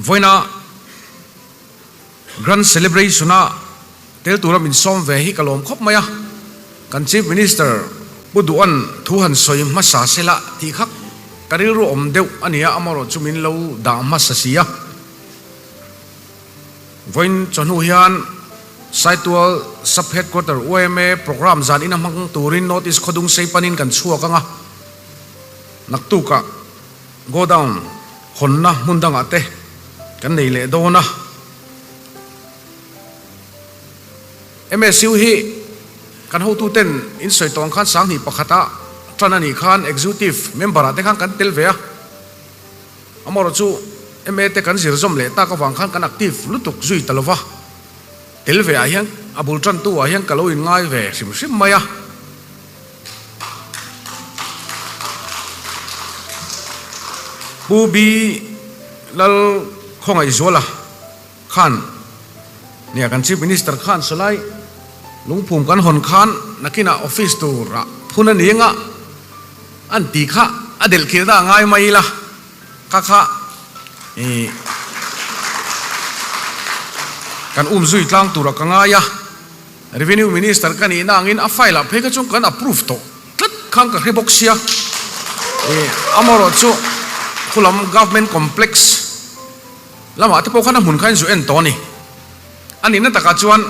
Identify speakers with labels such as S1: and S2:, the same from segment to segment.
S1: Vawiina Grand Celebration-a tel tura min sawm ve hi ka lawm khawp mai a, kan Chief Minister Pu Duhan thu han sawi hmasa sela tih kha ka rilru awm deuh a ni a, amaherawhchu min lo dah hmasa si a. Vawiin chawhnu hian Saitual Sub Headquarter yma Programme zan ina hmang turin North East Khawdung sei panin kan chhuak ang a, naktukah Godown hawnna hmun dangah te kan nei leh dawn a. MSU hi kan hotuten in sawi tawng khan 2001 ah tan a nih khan Executive Member ah te khan kan tel ve a. Amaherawh chu MA te kan zir zawm leh tak avang khan kan active lutuk zui ta lova. Tel ve ah hian a bul tantu ah hian ka lo inngai ve hrim hrim mai a. Pu B Lal Khawngaihzuala khan nia kan Chief Minister khan sawlai lungphum kan hawn khan nakinah office turah phun a ni anga an ti kha a delh khilna a ngai mai ila kha kha ih kan umzui tlang turah ka ngai a. Revenue Minister ka nihna angin a file ah phei kha chuan kan approve tawh tlat khan ka hre bawk sia. Ih amaherawh chu khulam Government Complex lamah te pawh khan a hmun kha in zu en tawh a ni. A nihna takah chuan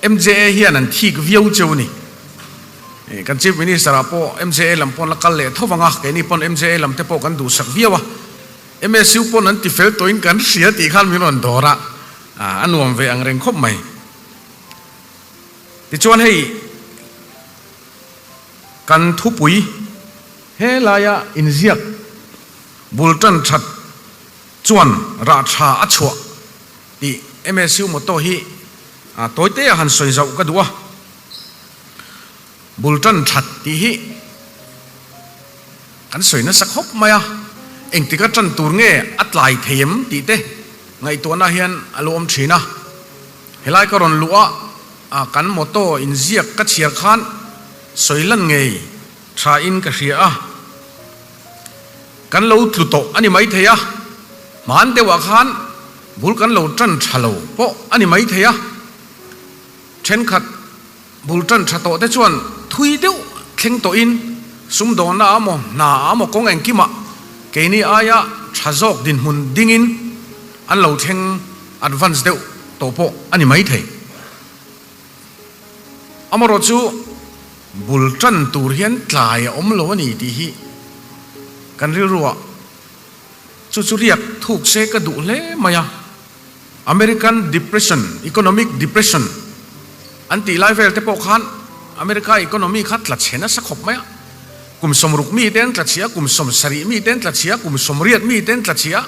S1: MJA hian an thik viau cheu a ni. Ih kan Chief Minister ah pawh MJA lam pawh an la kal leh tho vang a, keini pawn MJA lam te pawh kan duhsak viau a. MSU pawn an ti fel tawhin kan hria tih khan min rawn dawr a, a nuam ve ang reng khawp mai. Tichuan hei kan thupui he laia inziak bul tan that chuan rah tha a chhuah tih MSU motto hi tawite a han sawi zauh ka duh a. Bul tan that tih hi kan sawi nasa khawp mai a, engtika tan tur nge a tlai thei em tih te ngaihtuahna hian a lo awm thin a. Helai ka rawn luh a, kan motto inziak ka chhiar khan sawi lan ngei tha in ka hria a, kan lo tlu tawh a ni maithei a, hman deuhah khan bul kan lo tan tha lo pawh a ni maithei a, thenkhat bul tan tha tawh te chuan thui deuh thleng tawhin sumdawnna ah maw hna ah maw kawng engkimah keini aia tha zawk dinhmun dingin an lo thleng Advance deuh tawh pawh a ni mai thei. Amaherawh chu bul tan tur hian tlai a awm lo a ni tih hi kan rilruah chu chu riak thuk se ka duh hle mai a. American Depression, Economic Depression an tih lai vel te pawh khan America economy kha tla chhe nasa khawp mai a. Kum 60 mi te an tla chhia, kum 70 mi te an tla chhia, kum 80 mi te an tla chhia.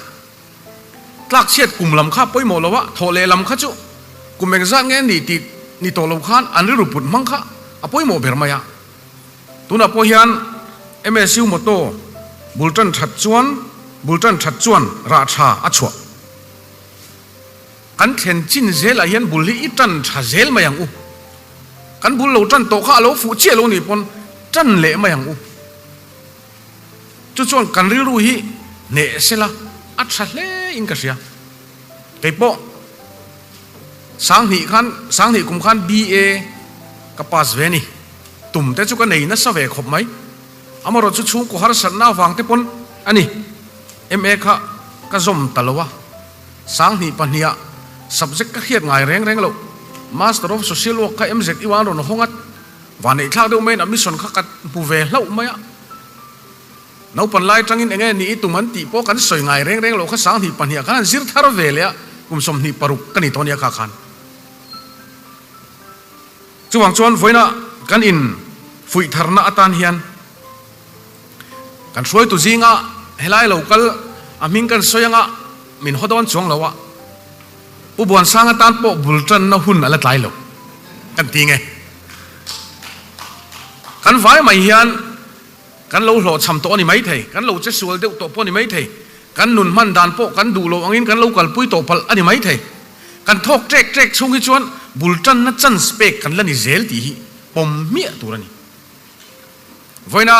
S1: Tlak chhiat kum lam kha pawimawh lo a, thawh leh lam kha chu kum engzat nge ni tih ni tawh lo khan an rilru put hmang kha a pawimawh ber mai a. Tunah pawh hian MSU motto bul tan that chuan bul tan that chuan rah tha a chhuah. Kan thlen chin zelah hian bul hi i tan tha zel mai ang u. Kan bul lo tan tawh kha a lo fuh chiah lo nih pawn tan leh mai ang u. Chu chuan kan rilru hi hneh sela a tha hle in ka hria. Kei pawh 2000 khan 20 kum khan BA ka pass ve a ni. Tum te chu ka nei nasa ve khawp mai. Amaherawhchu chhungkaw harsatna avang te pawn a ni. MA kha ka zawm ta lo a. 2002 ah subject ka hriat ngai reng reng loh. Master of Social Work kha MZU ah an rawn hawng a. Vanneih thlak deuh maiin a mission kha ka hmu ve hlauh mai a. Naupan lai atangin enge ni i tum an tih pawh kan sawi ngai reng reng loh kha 2002 ah khan an zir thar ve leh a, kum 26 ka ni tawh nia kha khan. Chuvang chuan vawiina kan in fuih tharna atan hian kan hruaitu zinga helai lo kal a hming kan sawi anga min haw dawn chuang lo a, Pu Buansang atan pawh bul tanna hun a la tlai lo kan ti nge. Kan vai mai hian kan lo hlawhchham tawh a ni maithei, kan lo che sual deuh tawh pawh a ni maithei, kan nun hman dan pawh kan duh loh angin kan lo kalpui tawh palh a ni maithei. Kan thawk ṭek ṭek chhung hi chuan bul tanna chance pek kan la ni zel tih hi pawm hmiah tur a ni. Vawiina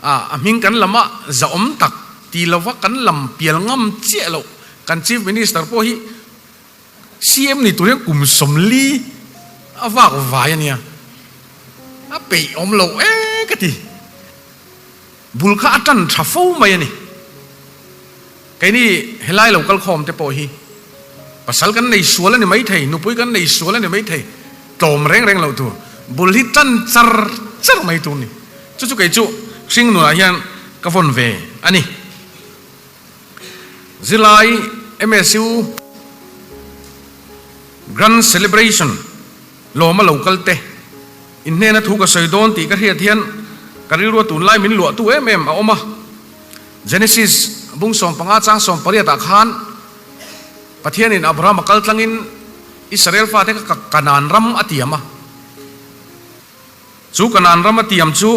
S1: a hming kan lam a zahawm tak. ti lova kan lam pial ngam chiah loh kan Chief Minister pawh hi CM ni tur hian kum 40 a vak vai a nia. A peih awm lo e ka ti. Bul kha a tan tha fo mai a ni. Keini helai lo kal khawm te pawh hi pasal kan nei sual a ni maithei, nupui kan nei sual a ni maithei, tlawm reng reng loh tur. Bul hi tan char char mai tur a ni. Chu chu kei chu hring nunah hian ka vawn ve a ni. Zirlai MSU Grand Celebration lawma lo kal te in hnena thu ka sawi dawn tih ka hriat hian ka rilrua tunlai min luahtu em em a awm a. Genesis bung 15 chang 18 ah khan Pathianin Abraham a kal tlangin Israel fate kha Kanaan ram a tiam a. Chu Kanaan ram a tiam chu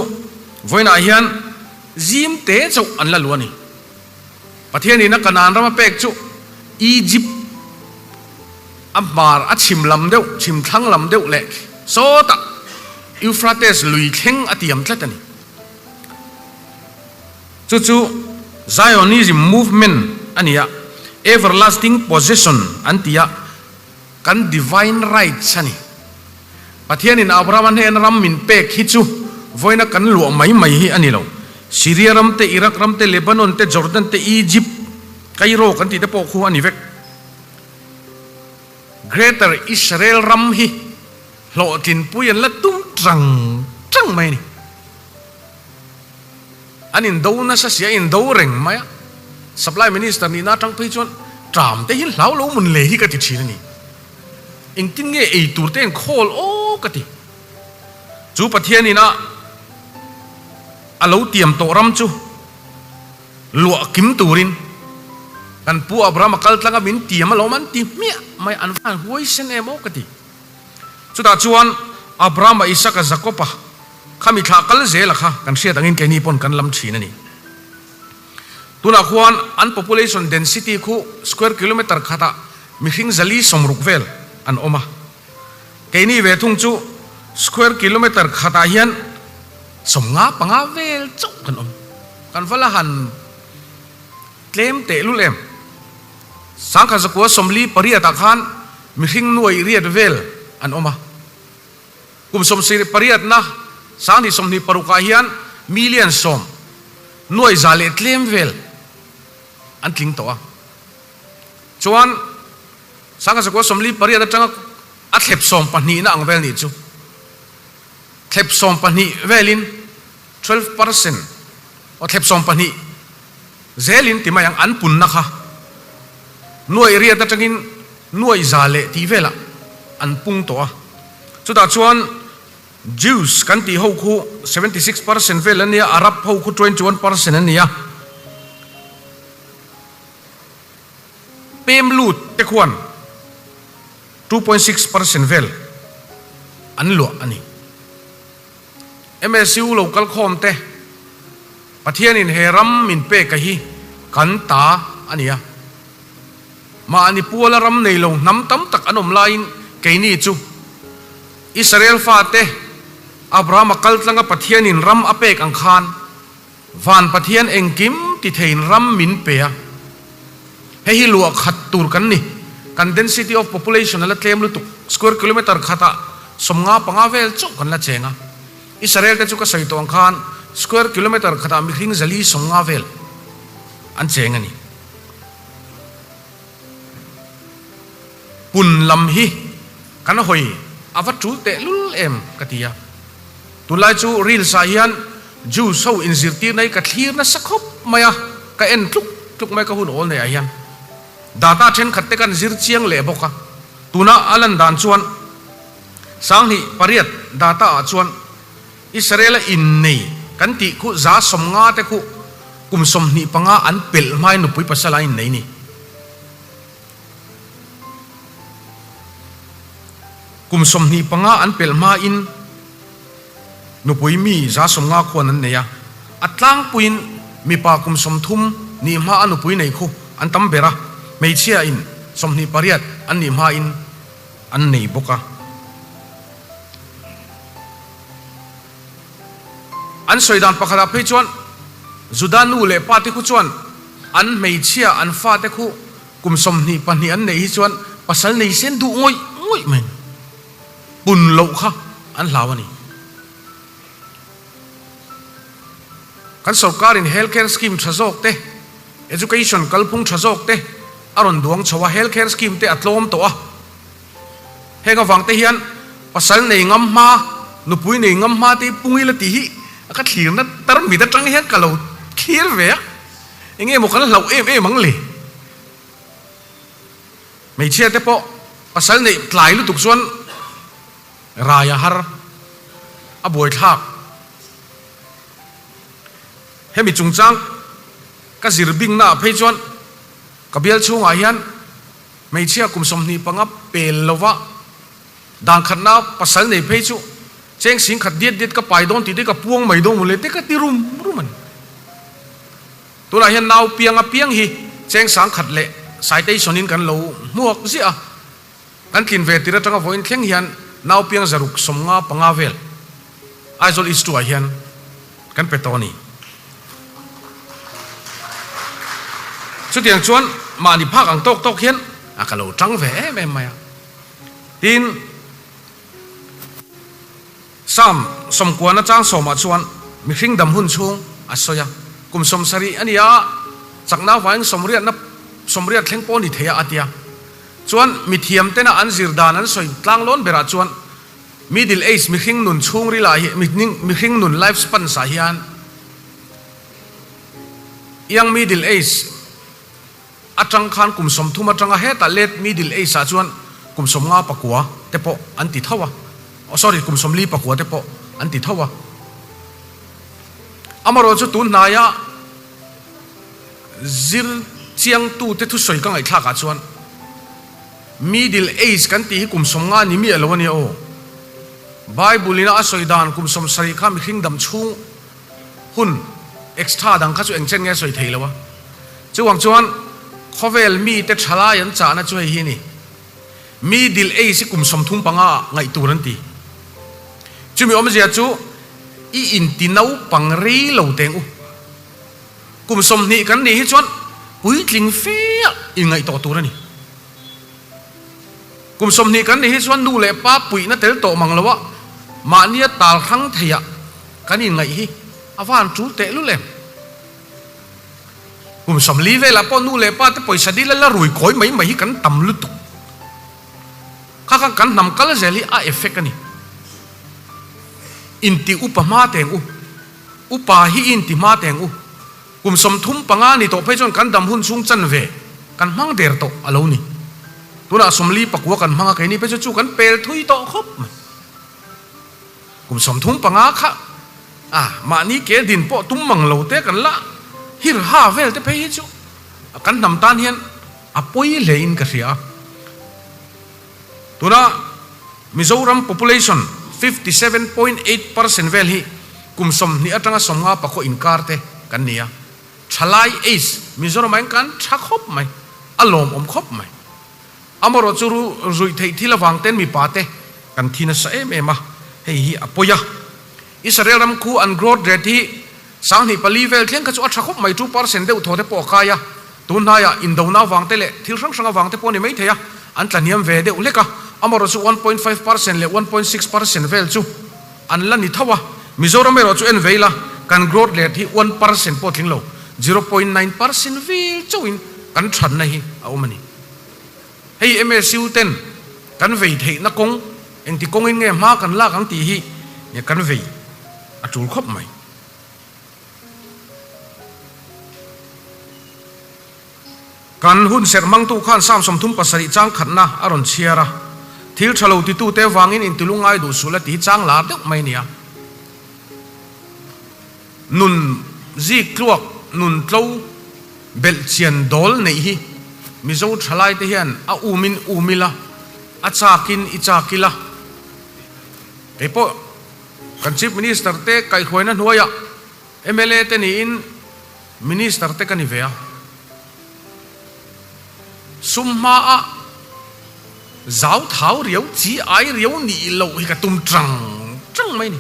S1: vawiinah hian zim te chauh an la lu a ni. Pathianin a Kanaan ram a pek chu Egypt a hmar a chhim lam deuh, chhim thlang lam deuh leh sawtah Euphrates lui thleng a tiam tlat a ni. Chu chu Zionism movement a ni a, everlasting possession an ti a, kan divine rights a ni. Pathianin Abrahama hnena ram min pek hi chu vawiina kan luah mai mai hi a ni lo. Syria ram te, Iraq ram te, Lebanon te, Jordan te, Egypt, Cairo kan tih te pawh khu a ni vek. Greater Israel ram hi hlawhtlinpui an la tum tang tang mai a ni. An indo nasa si a indo reng mai a, Supply Minister nihna atang phei chuan tram te hi hlau lo mun le hi ka ti thin a ni. Engtin nge ei tur te an khawl aw ka ti. Chu Pathian ina a lo tiam tawh ram chu luah kim turin kan Pu Abraham a kal tlang a min tiam alawm an ti hmiah mai an van huaisen em aw ka ti. Chutah chuan Abraham-a Isaka Jakob-a Khami thlah kal zela kha kan hriat angin keini pawn kan lam thin a ni. Tunah khuan an population density khu square kilometre khatah mihring 460 vel an awm a. Keini ve thung chu square kilometre khatah hian 55 vel chauh kan awm. Kan va la han tlem tehlul em. 1948 ah khan mihring nuaih riat vel an awm a. Kum 78na 2026 ah hian million sawm nuai za leh tlem vel an tling tawh a. Chuan 1948 atanga a thlep 12na ang vel nih chu thlep 12 velin 12% aw thlep 12 zelin ti mai ang an punna kha nuai riat atangin nuai za leh tih velah an pung tawh a. Chutah chuan Jews kan tih ho khu 76% vel an ni a, Arab ho khu 21% an ni a. Pem lut te khuan 2.6% vel an luah a ni. MSU lo kal khawm te Pathianin he ram min pek a hi kan ta a ni a. Mahni puala ram nei lo hnam tam tak an awm laiin keini chu Israel fate Abrahama kal tlanga Pathianin ram a pek ang khan Van Pathian engkim ti theiin ram min pe a. Hei hi luah khat tur kan ni. Kan density of population a la tlem lutuk. Square kilometre khatah 55 vel chauh kan la cheng a. Israel te chu ka sawi tawh ang khan square kilometre khatah mihring 450 vel an cheng a ni. Pun lam hi kan hawi a va tul tehlul em ka ti a. Tunlai chu reels ah hian Jews ho inzirtirna hi ka thlir nasa khawp mai a, ka en tluk tluk mai ka hun awl nei ah hian. Data thenkhat te kan zir chiang leh bawk a, tuna a lan dan chuan 2008 data ah chuan Israel a innei kan tih khu 50% te khu kum 25 an pelh hmain nupui pasal a innei ni. Kum 25 an pelh hmain nupui mi 50% khuan an nei a, a tlangpuiin mipa kum 30 nih hma a nupui nei khu an tam ber a, hmeichhia in 28 an nih hmain an nei bawk a. An sawi dan pakhatah phei chuan Juda nu leh pa te khu chuan. An hmeichhia an fate khu kum 22 an neih hi chuan pasal nei sen duh ngawih ngawih mai pun loh kha an hlau a ni. Kan sorkarin health care scheme tha zawk te, education kalphung tha zawk te a rawn duang chho a, health care scheme te a tlawm tawh a. Heng avang te hian pasal nei ngam hma, nupui nei ngam hma te hi pung ila tih hi ka thlirna tarmit atang hian ka lo thlir ve a, enge maw kan hlauh em em ang le? Hmeichhia te pawh pasal neih tlai lutuk chuan rai a har, a buaithlak. Hemi chungchang ka zir bingnaah phei chuan ka bial chhungah hian hmeichhia kum 25 pel lova dan khatna pasal nei phei chu cheng sing khat diat diat ka pai dawn tih te ka puang mai dawn mawle te ka ti rum rum a ni. Tunah hian nau piang a piang hi cheng sang khat leh citation in kan lo hmuak ziah a, kan tlin ve tir atanga vawiin thleng hian nau piang 155 vel Aizawl East 2 ah hian kan pe tawh a ni. Chutiang chuan mahni phak ang tawk tawk hian a ka lo tang ve em em mai a. Tin, Psalm 90 chang sawmah chuan mihring dam hun chhung a sawi a, kum 70 a ni a, chakna avangin sawmriatna 80 thleng pawh a ni thei a a ti a. Chuan mithiam tena an zir dan an sawi tlanglawn berah chuan middle age mihring nun chhungril ah hi mihring nun life spans ah hian young middle age atang khan kum 30 atanga hetah late middle age ah chuan kum 59 te pawh an ti tho a, oh sorry kum 49 te pawh an ti tho a. Amarawh chu tun hnaia zir chiangtu te thusawi ka ngaihthlak ah chuan middle age kan tih hi kum 50 ni miah lo a nia aw. Bible ina a sawi dan kum 70 kha mihring dam chhung hun extra dang kha chu engchen nge a sawi thei lo a. Chuang chuan khawvel mi te thalai an chahna chu hei hi a ni. Middle age hi kum 35 ah ngaih tur an ti. Chumi awmzia chu i inti naupang rei lo teng u. Kum 20 kan nih hi chuan puitling fe ah inngaih tawh tur a ni. Kum 20 kan nih hi chuan nu leh pa puihna tel tawh mang lo a, mahnia tal hrang thei ah kan inngaih hi a van tul teh lul em. Kum 40 velah pawh nu leh pa te pawisa dil a la rui kawi mai mai hi kan tam lutuk. Kha khan kan hnam kal zel hi a effect a ni. Inti upa hma teng u. Upa hi inti hma teng u. Kum 35 ni tawh phei chuan kan dam hun chhung chan ve kan hmang der tawh a lo ni. Tunah 49 kan hmang a keini phei chu chu kan pel thui tawh khawp mai. Kum 35 kha a mahni ke din pawh tum mang lo te kan la hir ha vel te phei hi chu kan hnam tan hian a pawi hle in ka hria a. Tuna Mizoram population 57.8% vel hi kum 20 atanga 50 pakhaw inkar te kan ni a. Thalai age Mizoramah hian kan tha khawp mai, a lawmawm khawp mai. Amarawh chu ru ruih theih thil avang ten mipa te kan thi nasa em em a, hei hi a pawi a. Israel ram khu an growth rate hi 24 vel thleng kha chu a tha khawp mai, 2% deuh thaw te pawh a kai a. Tun hnaiah indona avang te leh thil hrang hrang avang te pawh a ni mai thei a, an tlahniam ve deuh hlek a. Amarawh chu 1.5% leh 1.6% vel chu an la ni tho a. Mizoram erawh chu en ve ila kan growth rate hi 1% pawh tling lo, 0.9% vel chauhin kan thatna hi a awm a ni. Hei MSU ten kan vei theihna kawng engti kawngin nge hma kan lak ang tih hi kan vei a tul khawp mai. Kan hun serh mangtu khan Psalm 37 chang khatna a rawn chhiar a, thil tha lo titute avangin intilu ngai duh suh la tih hi chang lar deuh mai a ni a. Nun zik tluak, nun tlo belh chian dawl neih hi Mizo thalai te hian a umin um ila, a chakin i chak ila. Keipawh kan Chief Minister te kaihhruaina hnuaiah MLA te niin Minister te ka ni ve a. Sum hmaa zau thau riau chi ai riau nih loh hi ka tum tang tang mai ni.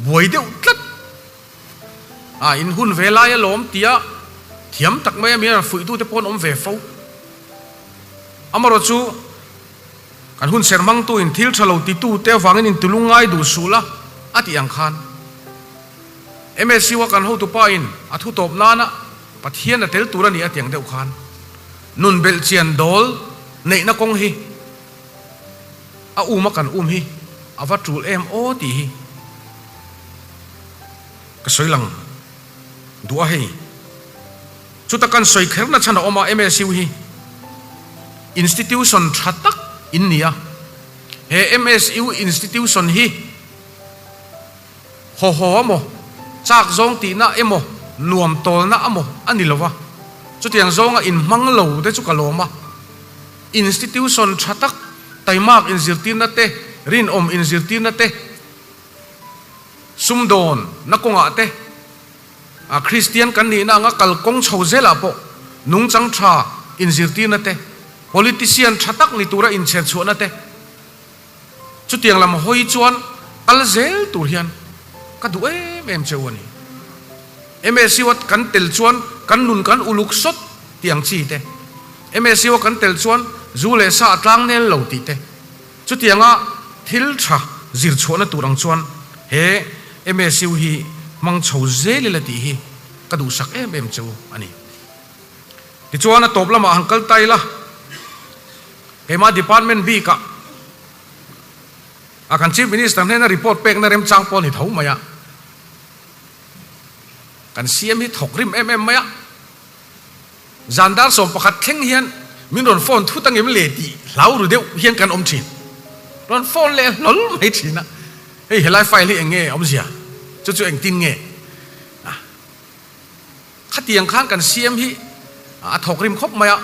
S1: Buai deuh tlat. A in hun ve lai alawm tia thiam tak mai a mi a fuihtute pawh an awm ve fo. Amaherawhchu, kan hun ser hmangtu in thil tha lo titute avangin in tulung ngai duh suh la a tih ang khan MSU a kan hotupa in a thu tawp nana Pathian a tel tur a ni a ti ang deuh khan nun belhchian dawl neihna kawng hi a um a kan um hi a va tul em aw tih hi ka sawi lang duh a hei. Chuta kan sawi kherna chhan a awm a, MSU hi institution tha tak in ni a, he MSU institution hi haw haw amaw, chak zawng tihna emaw, nuam tawlna amaw a ni lo va, chutiang zawnga inhmang lo te chu ka lawm a, institution tha tak taimak inzirtirna te, rinawm inzirtirna te, sumdawn na kawngah te, A Kristian kan nihna anga kal kawng chho zelah pawh nungchang tha inzirtirna te, politician tha tak ni tura inchherchhuahna te, chutiang lam hawi chuan kal zel tur hian ka duh em em cheu a ni. MSU a kan tel chuan kan nun kan uluk sawt tih ang chi te, MSU a kan tel chuan zu leh sa a tlang nel lo tih te, Chutianga thil tha zir chhuahna tur ang chuan he MSU hi hmang chho zel ila tih hi ka duhsak em em che u a ni. Tichuan a tawp lamah han kal ta ila, keimah department bikah a kan Chief Minister hnena report pekna remchang pawh a ni tho mai a, kan CM hi thawk rim em em mai a. Zan dar 11 thleng hian min rawn phone thut angem le tih hlau ru deuh hian kan awm thin. Rawn phone leh hlawl mai thin a, hei helai file hi eng nge awmzia, chu chu engtin nge? A, khatiang khan kan siam hi a thawk rim khawp mai a,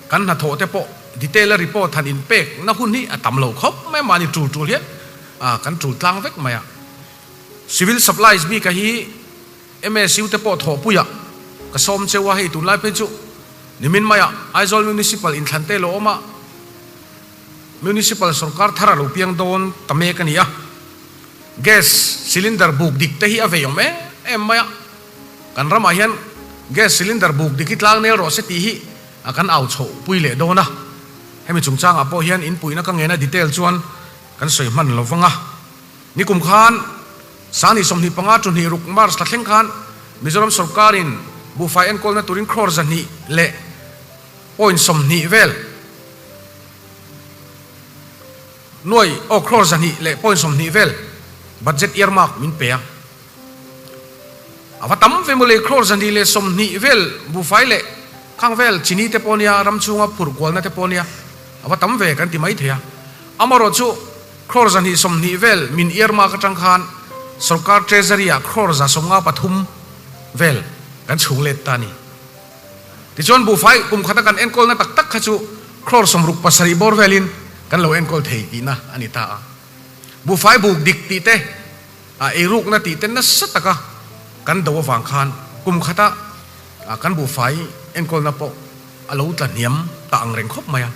S1: kan hnathawh te pawh detail a report han inpek na hun hi a tam lo khawp mai a, mahni tul tul hian kan tul tlang vek mai a. Civil supplies bika hi MSU te pawh thawhpuiah ka sawm cheu a, hei tunlai phei chu nimin maiah Aizawl Municipal inthlan te lo awm a, Municipal sorkar thar a lo piang dawn ta mek a ni a, Gas cylinder buk dik te hi a vei awm em em mai a, kan ramah hian Gas cylinder buk dik hi tlang nel rawh se tih hi a kan au chhoh pui leh dawn a, hemi chungchangah pawh hian inpuihna ka ngena detail chuan kan sawi hman lo vang a. Nikum khan Sangni 25 chu hnih ruk March thla thleng khan Mizoram sorkarin buhfai enkawlna turin crore 200 leh point 20 vel nuai aw crore 200 leh point 20 vel budget earmark min pe a. A va tam ve mawle crore 220 vel buhfai leh khang vel chini te pawh nia ram chhunga phurh kualna te pawh nia a va tam ve kan ti mai thei a. Amaherawhchu chu Crore 220 vel min earmark atang khan sorkar treasury ah crore 153 vel kan chhung let ta a ni. Tichuan buhfai kum khata kan enkawlna tak tak kha chu crore 67 bawr velin kan lo enkawl thei tihna a ni ta a. Buhfai buk dik tih te, a eirukna tih te nasa taka kan do avang khan kum khata kan buhfai enkawlna pawh a lo tla hniam ta ang reng khawp mai a.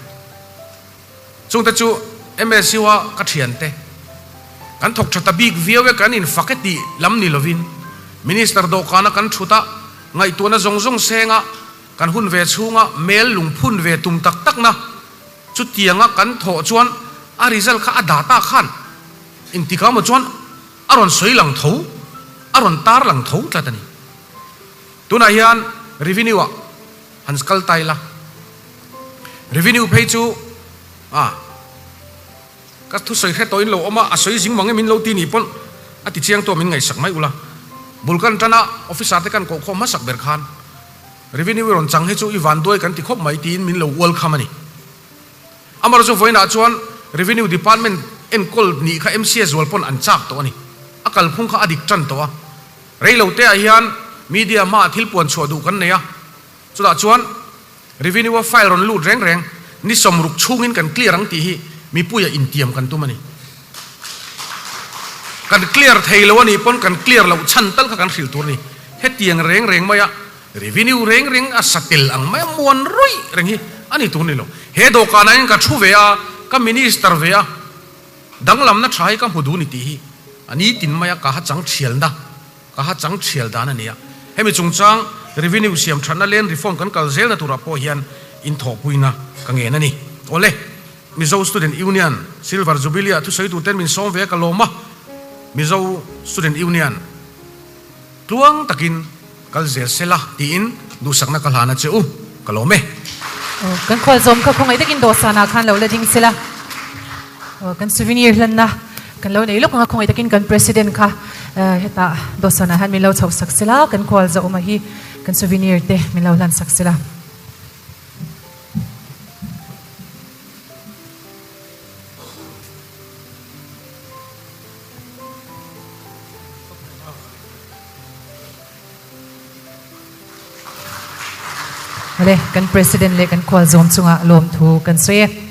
S1: Chungte chu MSU a ka thiante kan thawk tha ta bik viau e kan infak e tih lam ni lovin Minister dawhkana kan thut a, ngaihtuahna zawng zawng senga kan hun ve chhunga mail lungphun ve tum tak takna chutianga kan thawh chuan a result kha a data khan engtikah emaw chuan a rawn sawi lang tho, a rawn tar lang tho tlat a ni. Tunah hian revenue ah han kal ta ila. Revenue phei chu a ka thusawi hre tawhin lo awm a, a sawi zing mang em in lo ti nih pawn a ti chiang tawh min ngaihsak mai ula. Bul kan tan a, officer te kan koh khawm hmasak ber khan revenue i rawn chang hi chu i van duai kan ti khawp mai tiin min lo ual kham a ni. Amaherawhchu chu vawiinah chuan revenue department enkawl nih kha MCA zual pawn an chak tawh a ni. A kalphung kha a dik tan tawh a. Rei lo te ah hian media hmaah thil puan chhuah duh kan nei a, chutah chuan revenue a file rawn lut reng reng ni 60 chhungin kan clear ang tih hi mipuia intiam kan tum a ni. Kan clear thei lo a nih pawn kan clear loh chhan tal kha kan hrilh tur a ni. Hetiang reng reng maia revenue reng reng a sa tel ang maia muan ruih reng hi a ni tur a ni lo. He dawhkanah hian ka thu ve a, ka minister ve a, danglamna tha hi ka hmu duh a ni tih hi a ni tin maia ka ha chang thialna. Ka ha chang thial dan a nia. Hemi chungchang revenue siam thatna land reform kan kal zelna turah pawh hian inthawhpuina ka ngen a ni. Awle, Mizo Student Union Silver Jubilee ah thusawi tur ten min sawm ve a ka lawm a, Mizo Student Union tluang takin kal zel sela tiin duhsakna ka hlan a che u, ka lawm e.
S2: Kan khualzawm kha khawngaih takin dawhsanah khan lo la ding sela. Kan souvenir hlanna kan lo nei lawk ang a, khawngaih takin kan President kha hetah dawhsanah hian min lo chhoh sak sela, kan khualzawma hi kan souvenir te min lo hlan sak sela. Awle, kan President leh kan khualzawm chungah lawmthu kan sawi e.